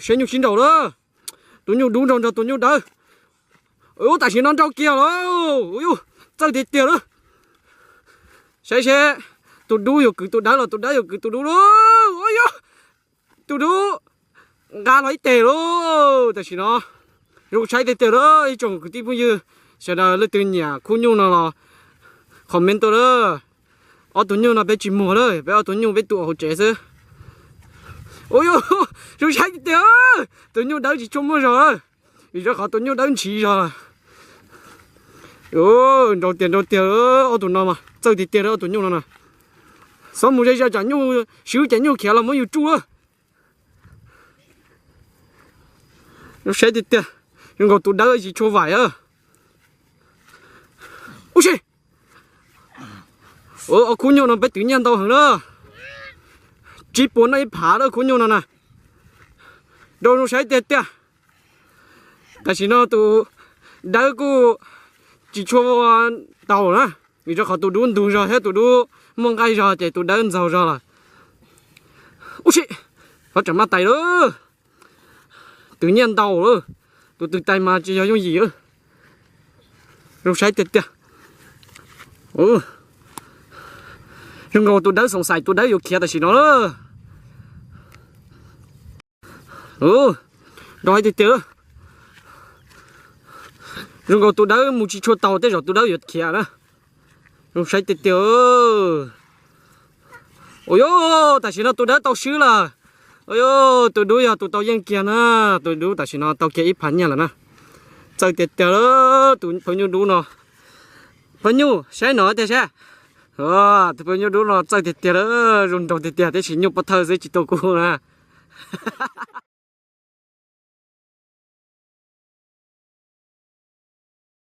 Saib nyuj sib nraus lawm. Tus nyuj dub nrog nrog tus nyuj dawb. Ub, tam sim no nrau kiag lawm. Ub, txawj tiag tiag lawm. Saib seb tus dub yuav kwv tus dawb los tus dawb yuav kwv tus dub lauj. Ub, tus dub nqa los ib teg lauj. Tam sim no zoo saib tiag tiag lawm ib tsoom kwv tij phooj ywg sawv daws, leej twg nyiam khub nyuj no los comment tuaj lawm. Ob tug nyuj no peb tsis muag lawm, peb ob tug nyuj peb tu hauv tsev xwb. Ub, zoo saib tiag tiag. Tus nyuj dawb tsis tshua muaj zog lawm, vim rau qhov tus nyuj dawb ntshiv zog lawm. Nrau tiag nrau tiag, ob tug no mas txawj tiag tiag lawm, ob tug nyuj no na. Xob mus ze zog tsam nyuj swb ces nyuj khiav los muab yus tsuj lawm. Zoo saib tiag tiag, zoo nkaus tus dawb tsis tshua vaim a. Ub si, ob khub nyuj no peb twv nyiaj ntau heev na. Tsib puas noj ib phav lawm khub nyuj no na. Nrau zoo saib tiag tiag. Tam sim no tus dawb kuj tsis tshua taus na, vim rau qhov tus dub ntug zog thiab tus dub muaj nqaij zog ces tus dawb ntxaug zog lawm. Ub si, qhov tseem maj tais lawm. Twv nyiaj ntau lawm, tus twg tais mas tsis yog yooj yim. Zoo saib tiag tiag. Zoo nkaus tus dawb xoom xaim tus dawb yuav khiav tam sim no lawm. Nrau tiag tiag. Zoo nkaus tus dawb mus tsis tshua taus tej zaum tus dawb yuav khiav na. Zoo saib tiag tiag. Ua yog tam sim no tus dawb tau swb lawm. Ua yog tus dub yog tus tau yeej kiag na. Tus dub tam sim no tau kiag ib phav nyiaj lawm na. Txawj tiag tiag lawm tus phaw nyuj dub no. Phaw nyuj saib no tiag saib. Tus phaw nyuj dub no txawj tiag tiag lawm, zoo nraug tiag tiag, tiam sis nyuj pov thawj xwb tsis tu kuv na.